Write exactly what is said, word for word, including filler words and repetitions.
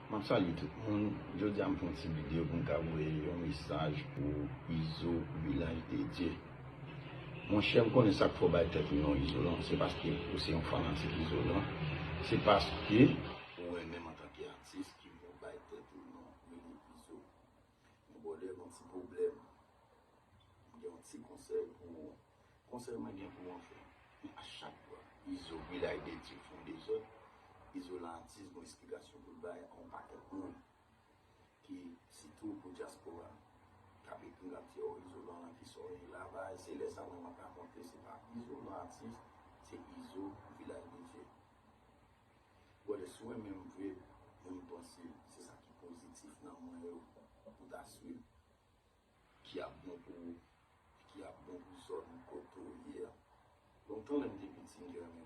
M ap salye tout moun. Jodi a m fè yon ti videyo pou m ka voye yon mesaj pou Izo Vilaj de Dye. Monchè, m konnen sa k fè w bay tèt ou non Izo lan, se paske ou se yon fanatik Izo lan. Se paske ou renmen m antanke atis ki fè w bay tèt ou non rele Izo. Men brother, gen yon ti pwoblèm. M gen yon ti konsèy pou ou. Konsèy mwen gen pou w anfen. Men a chak fwa Izo Vilaj de Dye fè yon dezòd, Izo lan atis gon esplikasyon pou l bay a yon pakèt moun ki sitou pou dyaspora k ap ekri l ap di, oh, Izo lan ki sòti lavaj, se lè sa mwen mwen pa konte, se pa Izo lan atis, se Izo Vilaj de Dye. Brother, si w renmen m vre, mwen m panse se sa ki pozitif nan mwen yo pou ta swiv, ki ap bon pou ou, ki ap bon pou zòn kote w ye a. Lontan lè m te piti, m te renmen